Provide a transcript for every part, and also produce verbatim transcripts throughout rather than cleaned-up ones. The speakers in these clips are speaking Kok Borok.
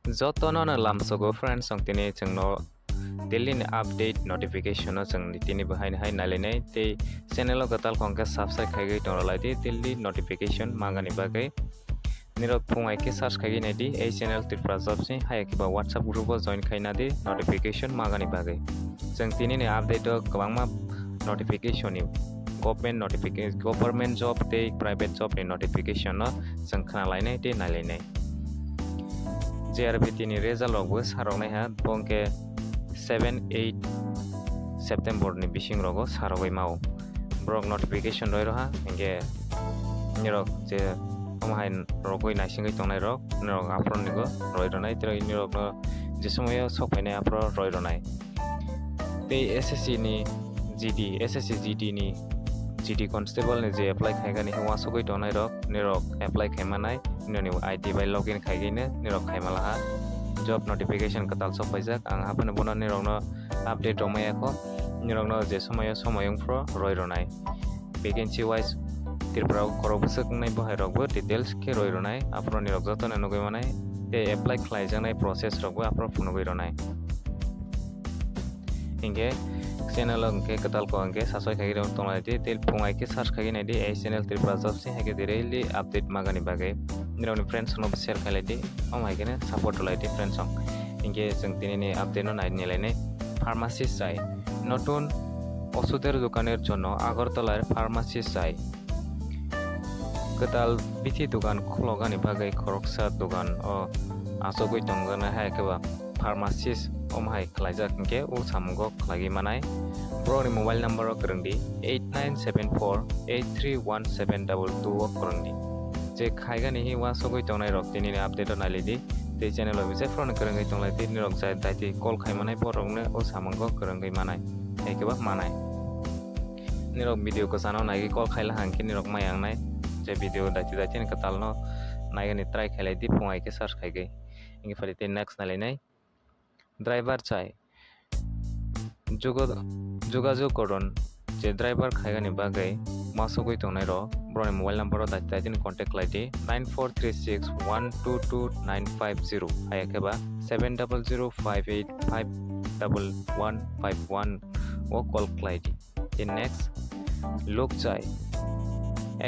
Jotono no lamsogo friends, chwng tini chwngno daily ni update notification no chwng tini bo haino hai nailainai tei channel o kwtal khong khe subscribe khaigwi tonglaidi daily notification mangani bagwi. Nirok phung hai khe search khaigwi naidi ei channel Tripura Jobs ni, hai khe ba WhatsApp group o join khaina di notification mangani bagwi. Chwng tini ni update o kwbangma notification ni, government notification, government job tei private job ni notification no chwng khna lainai tei nai lainai. J R B T ni result rok bo sarok nai ha, bo hwnkhe seven eight September ni bising rogo sarogwi mao. Borok notification roi roha, hingke nirok je omo hai rogwi naisingwi tongnai rok, nirok aphuru nigo roi ronai, tei nirok no je somoyo sok phainai aphuru roi ronai. Tei S S C ni G D, S S C G D ni G D constable ni je apply khaigani hwnwi uansugwi tongnai rok, nirok apply khaimanai, nini I D bai login khaigwino nirok khaimalaha. Job notification kwtal sok paijak, ang haphano bono nirokno update rwmaya kho, nirokno je somoyo somoi wngphuru roi ronai. Vacancy wise Tripura o khorok bwswk wngnai bo hai rokbo details khe roi ronai, aphuru nirok jotono nugwi manai, tei apply khlaijaknai process rokbo aphuru phunugwi ronai. Hingke channel o hingke kwtal kok hingke subscribe khaigwi rok tonglaidi, tei phung hai khe search khaigwi naidi ei channel Tripura Jobs ni, hai khe daily update mangani bagwi nirokni friends rokno share khailai di, omo hai kheno support rwlai di friends rok. Hingke chwng tini ni update no nai nailainai. Pharmacy chai, নতুন ওষুধের দোকানের জন্য আগরতলার ফার্মাসি চাই। Kwtal bithi dogan khulokani bagwi khoroksa dogan o achugwi tongjaknai, hai khe ba pharmacist omo hai khlaijak hwnkhe o samungo khlaiwi manai. Borokni mobile number o kwrwng di, eight nine seven four eight three one seven double two o kwrwng di. Je khaigani hi uansugwi tongnai rok tini ni update o nailai di, tei channel o bise phone kwrwngwi tonglai di, nirok jai daiti call khai manai borokno o samungo kwrwngwi manai, hai khe ba manai. Nirok video kwchano naigwi call khaila hangkhe nirok mai yangnai. Je video daiti daiti ni kwtalno naigani try khailai di, phung hai khe search khaigwi. Hingkhe phai tei next nailainai. Driver chai. Joga-, jogajog koron je driver khaigani bagwi uansugwi tongnai rok, borokni mobile number o daiti daiti ni contact khlai di, nine four three six one two two nine five zero, hai khe ba seven double zero five eight five double one five one o call khlai di. Tei next, লোক চাই।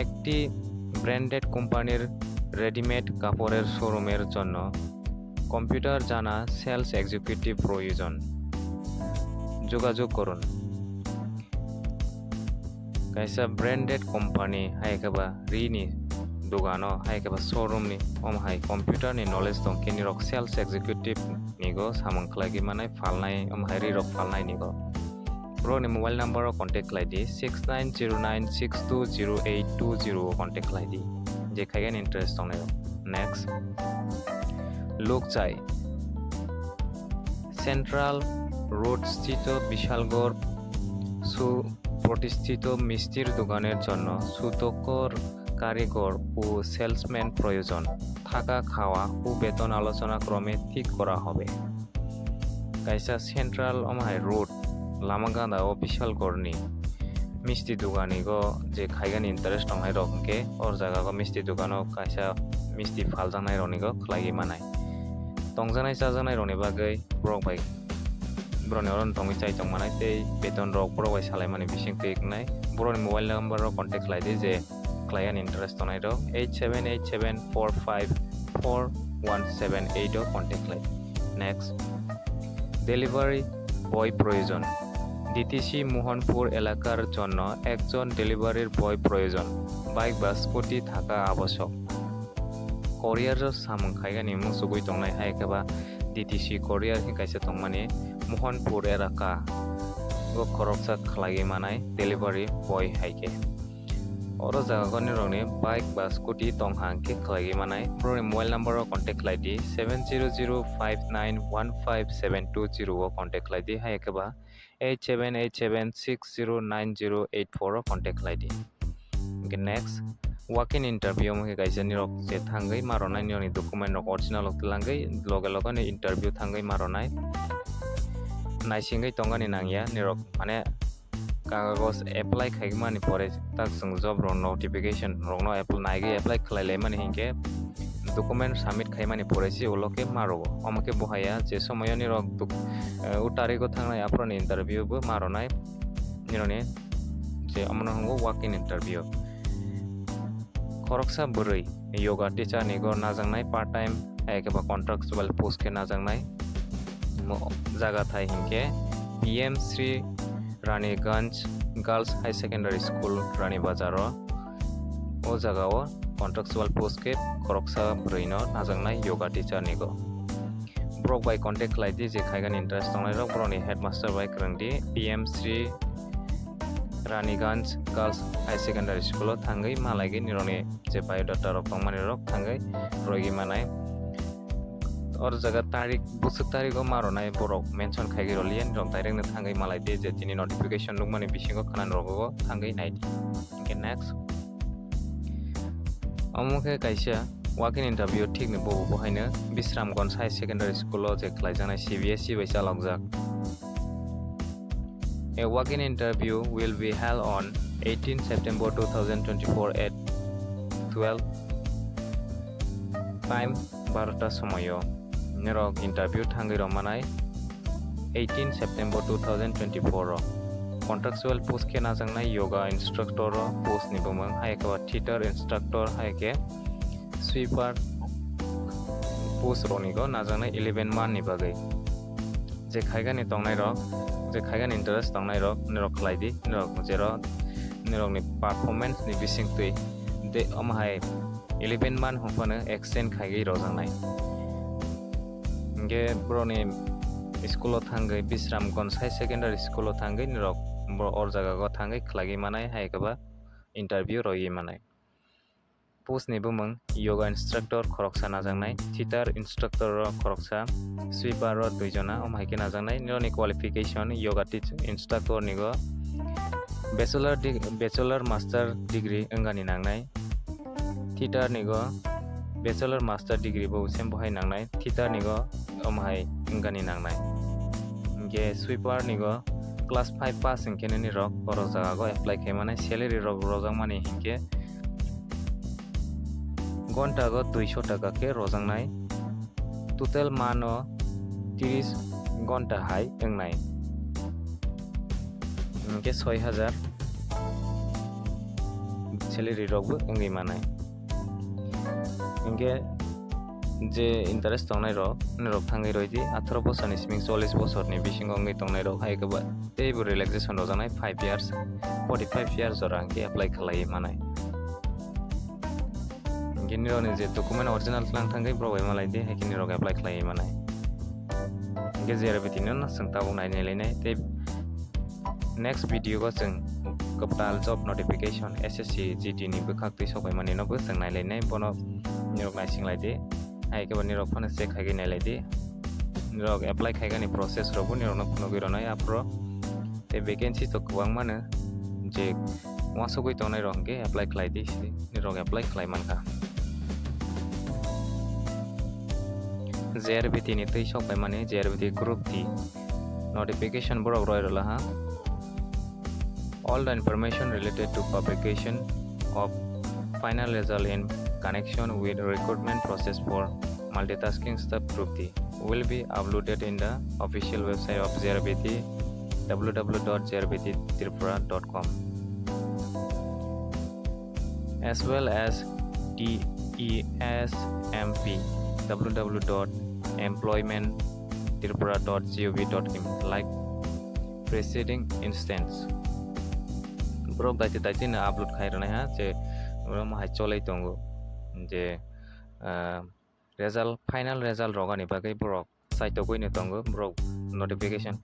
একটি ব্র্যান্ডেড কোম্পানির রেডিমেড কাপড়ের শোরুমের জন্য কম্পিউটার জানা sales executive প্রয়োজন। যোগাযোগ করুন। Kaisa branded company, hai khe ba ri ni dogano, hai khe ba showroom ni, omo hai computer ni knowledge tong khe nirok sales executive nigo samung khlaigwi manai, phalnai, omo hai ri rok phalnai nigo. Borokni mobile number o contact khlai di, six nine zero nine six two zero eight two zero o contact khlai di, je khaigani interest tongnai rok. Next, লোক চাই। Central road স্থিত বিশালগড় সুপ্রতিষ্ঠিত মিষ্টির দোকানের জন্য সুদক্ষ কারিগর ও সেলসম্যান প্রয়োজন। থাকা, খাওয়া ও বেতন আলোচনা ক্রমে ঠিক করা হবে। Kaisa central omo hai road, lama gana o Bishalgorni misti dogani go je khaigani interest tongnai rok hwnkhe, or jaga go misti dogano kaisa misti phaljaknai rokni go khlaiwi manai. Tongjaknai chajaknai rokni bagwi borok bai borokni oro tongwi chai tong manai tei beton rok borok bai salaimani bising twi wngnai. Borokni mobile number o contact khlai di je khlaiani interest tongnai rok eight seven eight seven four five four one seven eight o contact khlai. Next, delivery boy প্রয়োজন। ডিটিসি মোহনপুর এলাকার জন্য একজন ডেলিভারির বয় প্রয়োজন। বাইক বা স্কুটি থাকা আবশ্যক। Courier o samung khaigani muchugwi tongnai hai khe ba D T C courier khe kaisa tongmani Mohanpur elaka o khoroksa khlaiwi manai delivery boy hai khe. Oro jaga o nirokni bike ba scooty tong hang khe khlaiwi manai. Borokni mobile number o contact khlai di seven zero zero five nine one five seven two zero o contact khlai di, hai khe ba eight seven eight seven six zero nine zero eight four o contact khlai di. Hingkhe next, walk-in interview omo khe kaisa nirok je thangwi ma rwnai, nirokni document rok original rok twlangwi loge loge ni interview thangwi ma rwnai. Naisingwi tongani nangya nirok, mane kagos apply khaimani pore tak chwng job rok notification rokno apply, naigwi apply khlai laimani hinkhe document submit khaimani pore se ulo khe ma rwo. Omo khe bo haya je somoyo nirok duk-, eh, o tarigo thangnai aphuruni interview bo ma rwnai nironi je omono hwngo walk-in interview. Khoroksa bwrwi yoga teacher ni go najaknai part time, hai khe ba contractual post khe najaknai. Mo-, jaga thai hinkhe P M Shri Raniganj Girls High Secondary School, Rani Bazar o. O jaga o contractual post khe khoroksa bwrwi no najaknai yoga teacher ni go. Borok bai contact khlai di, je khaigan interest tongnai rok, borok ni headmaster bai kwrwng di, P M Shri Raniganj Girls High Secondary School o thangwi malai gwi nirok ni je biodata rok tongmani rok thangwi roigi manai. Or jaga tarik, bwswk tarik o ma rwnai borok mention khaigwi rwliya, nirok direct no thangwi malai di, je tini notification nukmani bisingo khwnani rok o thangwi nai di. Hinkhe next. Omo khe kaisa walk-in interview thik ni bo bo haino Bisramganj High Secondary School o je khlaijaknai C B S E bai chalokjak. A walk-in interview will be held on eighteen September two thousand twenty-four at twelve time, barota somoyo. Nirok interview thangwi rok manai eighteen September two thousand twenty-four o. Contractual post khe najaknai yoga instructor o post ni bumung, hai khe theater instructor, hai khe sweeper post rok ni go najaknai eleven month ni bagwi. Je khaigani tongnai rok, je khaigani interest tongnai rok, nirok khlai di, nirok jero, nirok ni performance ni bising twi de, omo hai eleven month hwnphano extend khaigwi rojaknai. Hinkhe borokni school o thangwi, Bisramganj High Secondary School o thangwi nirok bo or jaga o thangwi khlaigwi manai, hai khe ba interview roigwi manai. Post ni bumung yoga instructor khoroksa najaknai, theater instructor rok khoroksa, sweeper rok dui jona, omo hai khe najaknai. Nirokni qualification yoga teach-, instructor ni go bachelor dig-, bachelor master degree wngani nangnai. Theater ni go bachelor master degree bo same bo hai nangnai. Theater ni go omo hai wngani nangnai. Hinkhe sweeper ni go class five pass hinkhe nini rok oro jaga go apply khai manai. Salary rok rojak mani hinkhe gonta go duiso taka khe rojaknai. Total mano tris gonta hai wngnai. Hinkhe soi hajar salary rok bo wngwi manai. Hinkhe je interest tongnai rok, nirok thangwi roi di, atharo bosor ni simi cholish bosor ni bisingo wngwi tongnai rok, hai khe ba teibo relaxation rojaknai five years, forty five years jora hinkhe apply khlaiwi manai. Hinkhe nirokni je document original tlang thangwi borok bai malai di, hai khe nirok apply khlaiwi manai. Hinkhe J R B T no chwng tabuk nai nai lainai tei next video o chwng kwtal job notification S S C G D ni bwkhak twi sok bai mani no bo chwng nai lainai, bono nirok naising lai di, hai khe bo nirok phano check khai nai lai di, nirok apply khaigani process rok bo nirok no phunugwi rwnai aphuru. Tei vacancy to kwbang mano, je uansugwi tongnai rok hwnkhe apply khlai di, nirok apply khlai mankha. J R B T ni twi sok bai mani J R B T Group D notification borok roi rwla ha. All the information related to publication of final result in connection with recruitment process for multitasking staff Group D will be uploaded in the official website of J R B T, W W W dot J R B T Tripura dot com, as well as T E S M P, W W W dot employment Tripura dot gov dot in, like preceding instance. Borok daite daite no upload khai rwnai ha, je omo hai cholai tongo, je, ah, result, final result rogani bagwi borok saitogwi no tongo, borok notification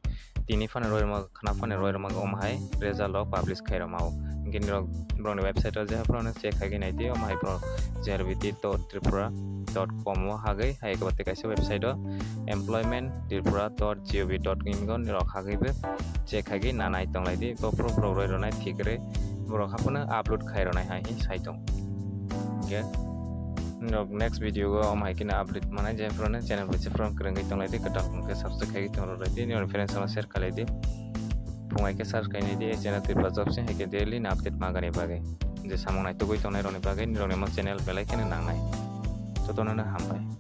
tini phano roi rwma, khna phano roi rwma, omo hai result rok publish khai rwma o. Hinkhe nirok borokni website o je phano check khai nai di, omo hai borok J R B T dot tripura dot com o hagwi, hai khe kaisa website o employment tripura dot gov dot in go nirok hagwi bo check khai nanai tonglai di. Bo borok roi rwnai thik rwi borok haphano upload khai rwnai hai sai tong. Hinkhe norok next video o omo hai kheno update manai, je phano channel bai se phano kwrwngwi tonglai di, kwtal hwnkhe subscribe khai tong rwlai di, nini friends no share khlai di. Phung hai khe subscribe khai di, channel Tripura Job se hai khe daily ni update magani bagwi. Je samung naitugwi tongnai rokni bagwi nirokni omo channel belai kheno nangnai. Jotono no hambai.